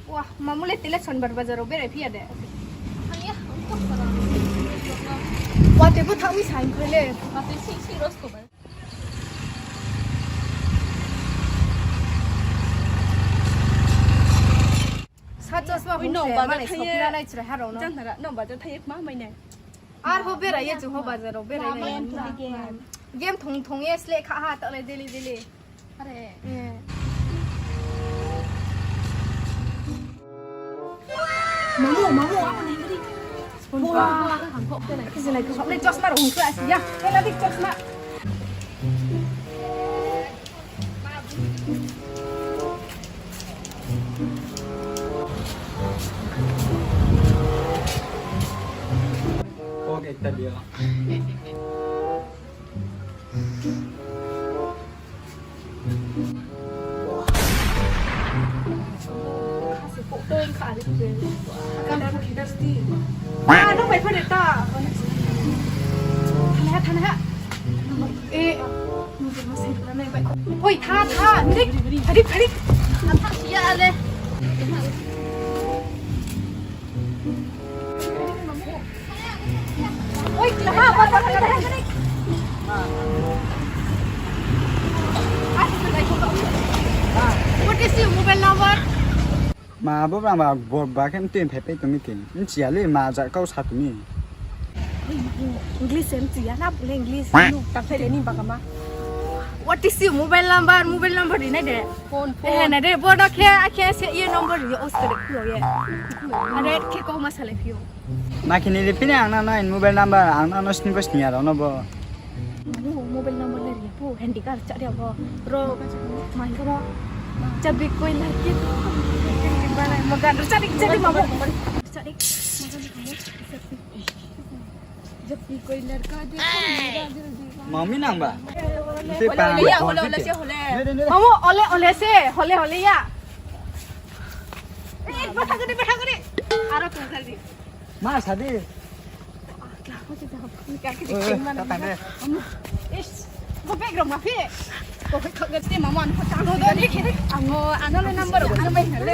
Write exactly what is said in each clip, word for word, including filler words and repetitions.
Wah, mamu le tele Sonibar bazar rao berai phi ya de. Wah, tebo thang mi saing khe le. Sa chosma hui nong bazar thang ye. Nai chrai ha rao no. Jang thara nong bazar thang ye ma mai nai. Ar ho berai ye chung ho bazar rao berai nai. Game thong thong ye sleh kha ha ta le daily daily. Are. Mamu, mamu, abo nai di. Wah. Kisi nai kau le chosma rao hung khe asi ya. Kau le dik chosma. Oke, kita dia. Oi, tha, tha, ni, tha di, tha di. Tha di, tha di. Oi, tha, tha, tha, tha, tha. What is your mobile number? Ma, abo brang ba, bo ba khe mtui phai pai tong mi khe. Nchi ya le ma ja kau sa tong mi. English se mchi ya na, bole English. Tang phai de ni ba kama. What is your mobile number? Mobile number ri nai de. Phone, phone. Eh, nai de, bo no khe, akhe se ye number ri, o se de khulo ye. Are khe kau ma salai phi ou. Ma khe ni ri phi ni ang no, no, mobile number, ang no, no, sini bo sini ya rao no bo. Mobile number le ri phu, handy card chari abo. Ro, mai ko ro. Chabi koi lagi. Magan ro chari, chari mamo. Chari. Chabi koi ladka dekho, mera dil diwana. Mami nang ba? Hole, hole, ya, hole, hole, se, hole. Mamo, hole, hole, se, hole, hole, ya. Eh, batha gede, batha gede. Aro tong kha di. Ma, sa di. Oi, oi, ta tang de. Ish, bo bag rao ma phi. Ko kha gede mama, ano pha tang do ni khe. Ang ano le number ano mai na le.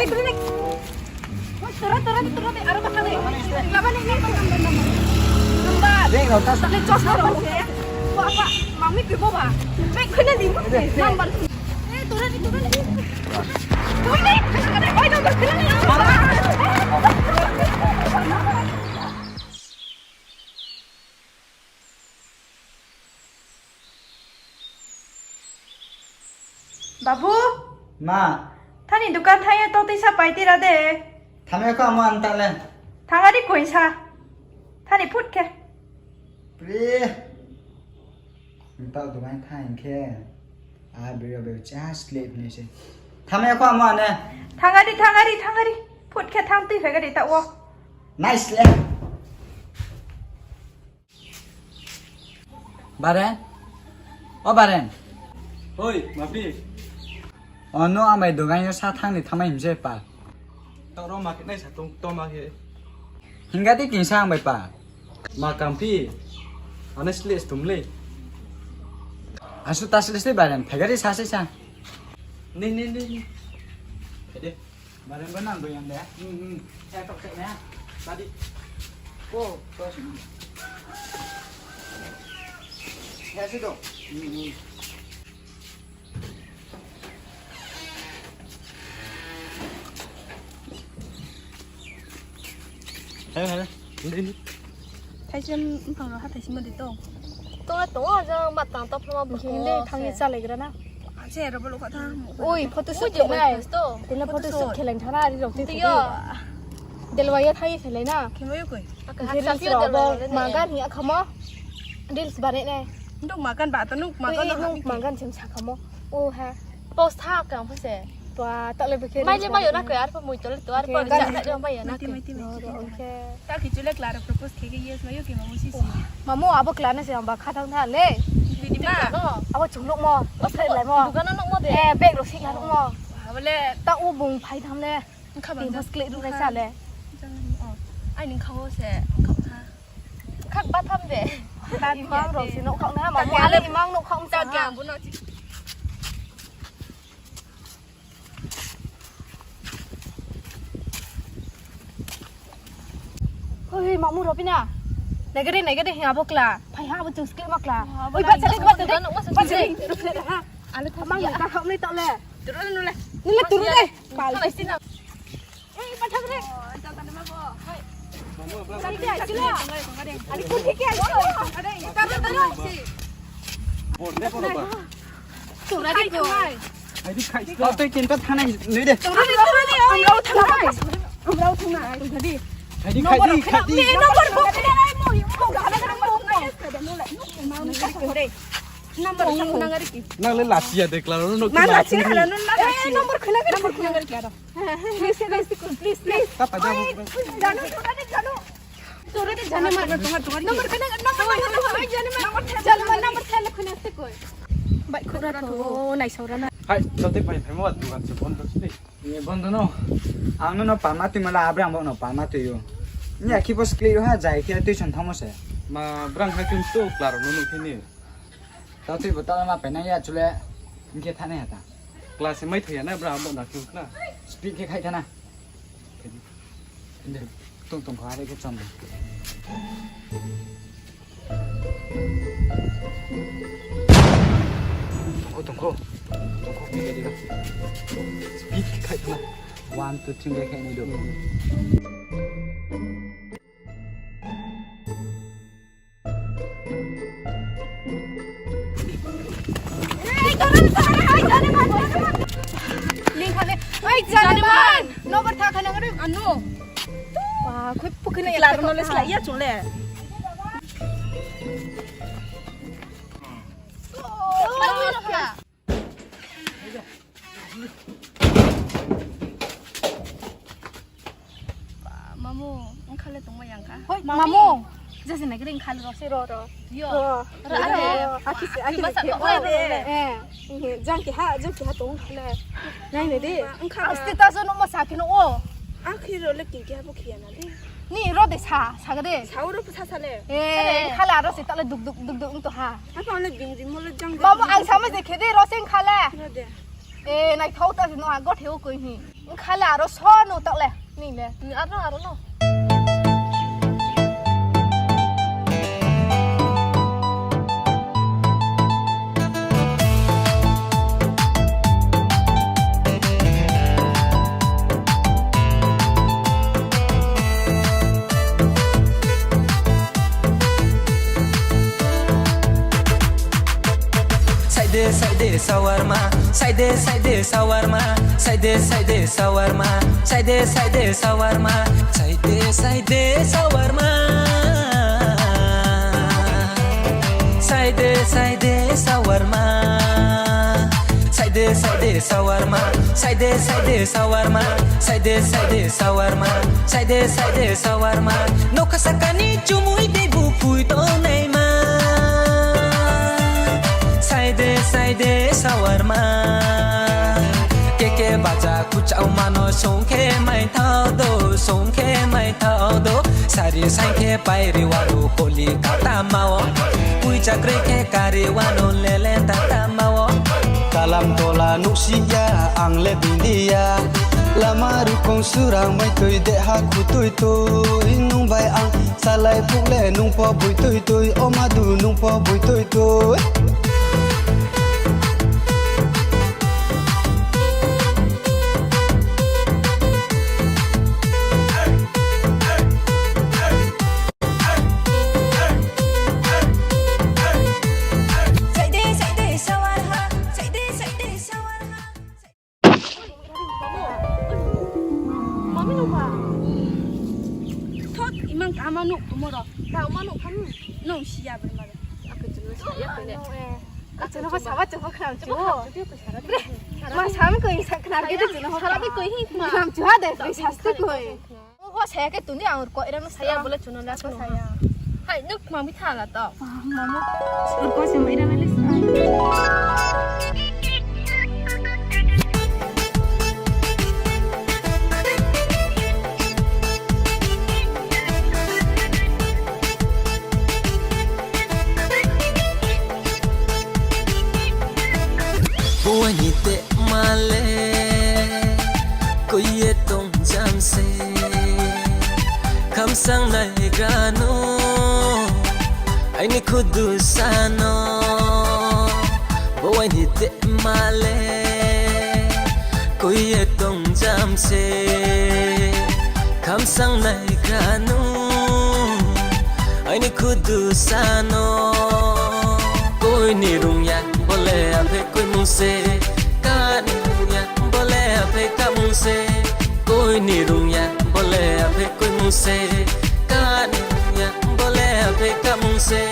Oi, tora, tora, tora, tora, aro ma kha le. Laba ni, ni, number, number. Number. Bag rao ta sa. Le chosma rao se. Ba, ba, mami ke bo ba. Bag khna di mo. Number. Eh, tora ni, tora ni. Oi, ni. Oi, number khna ni. Babu? Ma. Thani dukan thang ye totisa pai tira de. Thanng ya kho amo ang ta le. Thang ari koisa. Thani phut khe. Pri. Ang ta dukan thang khe. A biro biro chas le ni se. Thanng ya kho amo ane. Thang ari, thang ari, thang ari. Phut khe thang tui phai gari ta wo. Nice le. Baren? O Baren? Oi, ma phi? O no ang bai dukan yo sa thang ni thanngmai himse pa. Toro ma khe nai sa tong, to ma khe. Hingga di kingsa ang bai pa. Ma kam phi. Ano sle stum le. Asu ta sle sle Baren, phai gari sa se sa. Ni, ni, ni, ni. Phai de. Baren bo nang doi yang de. Hmm, hmm. Saya tok cek ya. Tadi. Oh, terus. Ya, situ. Hmm, hmm. Hello, hello. Ini, ini. Thaisem bphang rao ha thaisem di tong. Tong le tong, jang matang tong phlama bung khe. Hindi thang ye chalaigra na. Ase ro bolo kha thang. Oi, photo shoot khe nai. Tini photo shoot khe lang thana ari rao tui. Delwai ya thang ye khe lai na. Khe mai koi. Reels rao bo magan hi akhamo. Reels banai nai. Nuk magan ba to nuk magan. Nuk magan sem sa khamo. O ha. Post ha kang phase. Tua, tak le bikhe. Mai le mai yo na koi, arphuh mui tole to, arphuh ri sa na mai yo na koi. Oke. Tak kichu le Clara propose khe khe yes mai yo khe mamu sisi. Mamu abo Clara se amba kha thang tha le. Bini ma. Abo chung nukmo. Abo se lai mo. Dukan no nukmo de. Eh, bag rao sik la nukmo. Abo le. Tak u bung phai tham le. Kha bang. Tini skle ruk nai sa le. Ai ning kha wo se, kha tha. Kha ba tham de. Imang rao se nouh khaoh na, mamu ale imang nouh khaoh sa. Hoi, mamu rao pina. Naigade, naigade, hing abo kla. Phai ha, abo chung skli ma kla. Hoi, bacha de, bacha de. Bacha de. Ale tha mang ni ta khaoh nai ta le. Turu le, nule. Nule turu le. Pal. Ei, bacha de. Tui chinta thanai nui de. Nang le lachi ya de kla no. Number khna, number khna. Please, please, please, please. Tata jabo. Number khna, number khna. Number khna, number khna. Bai khura to, nai saura na. Hai, tau te pai, pai mo, dukan se bondo se. Ye bondo no. Ang no no pama tui mala, abrang bo no pama tui yo. Ni akhi bo skli yo ha, jai khe tuition thamo se. Ma brang ha kin tu, klaro no no khe ni. Tau tui bo tala ma pai nai ya chule. Hing khe thanai ha ta. Class se mai thoi ya na, bra bo na khe na. Speed khe khai thana. Tong tong kho, are khe chom de. Tong kho, tong kho. Tong kho, khe khe di ka. Speed khe khai thana. One, two, three, khe khai nai do. Oi, Janeman! Nobar tha kha nang ri, anu. Wah, khoi pukina ya, no le slai ya chung le. Mamu, ongkha le tongma yang kha. Hoi, mamu. Jasi nai khe ongkha le ro. Se ro, ro. Yo. Ro. Ro, ro. Akhi se, akhi se. Masa khe, khe, khe. Eh, jang keha, jang keha tong ongkha le. Nai nai di. Ongkha. Aste ta so no masa khe no o. Akhi ro le king keha bo khe ya na le. Ni ro de sa, sa ga de. Sa ro sa sa le. Eh, ongkha le aro se ta le duk duk duk duk ong to ha. Apa le bing ri mo le jang. Mamu ang sama je khe de ro se ongkha le. Ro de. E, naithao ta se no ha, gothe o koi hi. Ongkha le aro so no taoh le, ni le. Ni aro, aro no. Saide, saide, sawarma, saide, saide, sawarma, saide, saide, sawarma, saide, saide, sawarma, saide, saide, sawarma, saide, saide, sawarma, saide, saide, sawarma, saide, saide, sawarma, saide, saide, sawarma, saide, saide, sawarma, nokha saka ni chumui tei buphui tongnaima. Saide, saide, sawarma. Keke baja kuchaoma no song khe maithao do, song khe maithao do. Sari saing khe pairi wano Kolikata ma o. Puicha kroi khe kari wano lele tata ma o. Kalam tola nuhsi ya, ang le bini ya. Lama rukhong surang mai tui deha khutui tui. Nung bai ang salai phuk le nung pho bui tui tui. O madu nung pho bui tui tui. Saide, saide, sawarma, saide, saide, sawarma. Mami no ba. Thot, imang kama no, tomorrow. Ka ma no kami. No siya ber mara. Aku cuma siya ber. Aku cuma sabat cuma kram cuma. Ma sam koi sa kram gitu cuma. Sabat koi hi ma. Kram cuma deh, koi sasti koi. Ho saya ke tundi ang urko ira no saya bole chuno la saya. Hai nuk mami thala to. Mama. Urko se mai ra na le sa. Bo aini tehma le koi ye tongjam se, khamsang naigra no aini khudu sa no. Bo aini tehma le koi ye tongjam se, khamsang naigra no aini khudu sa no. Koi ni rung ya bo le aphe koimung se, ka ni rung ya bo le aphe kamung se. Koi ni rung ya bo le aphe koimung se, ka ni rung ya bo le aphe kamung se.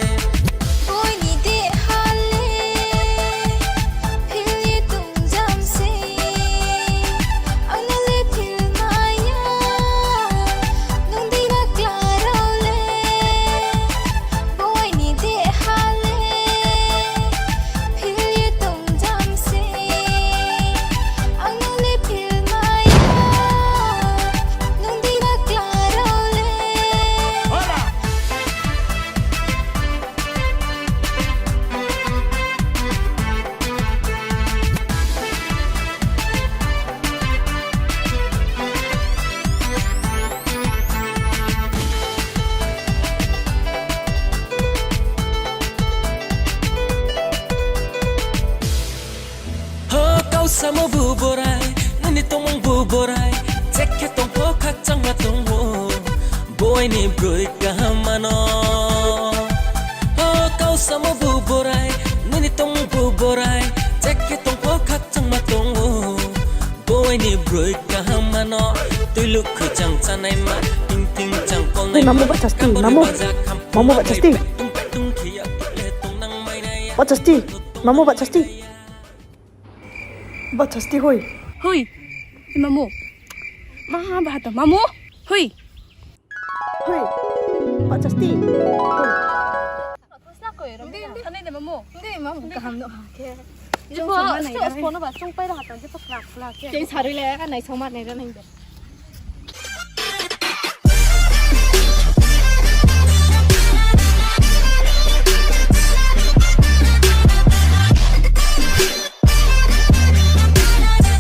Koi ni deha le phil ye tongjam se, ang no le phil mai ya, nung dei bakla rao le. Bo aini deha le phil ye tongjam se, ang no le phil mai ya, nung dei bakla rao le. Ho kau samo bu borai, nini tongmung bu borai, je khe tong pho khakchangma tong ou, bo aini broi kaham ma no. Ho kau samo bu borai, nini tongmung bu borai, je khe tong pho khakchangma tong ou, bo aini broi kaham ma no. Tuiluh khuichang chanaima, ting ting chang kolnai, mamu bahchasti, mamu bahchasti. Bahchasti, mamu bahchasti. Bahchasti hoi. Hoi. Mamu. Ma baha to mamu. Hoi. Hoi. Bahchasti. Hoi. Ani de mamu. Hindi mamu kaham no ha khe. Jepho, spo no ba chung pai ra ha tang, jepho kla kla khe. Tei sarui le ka nai soma nai ra nai de.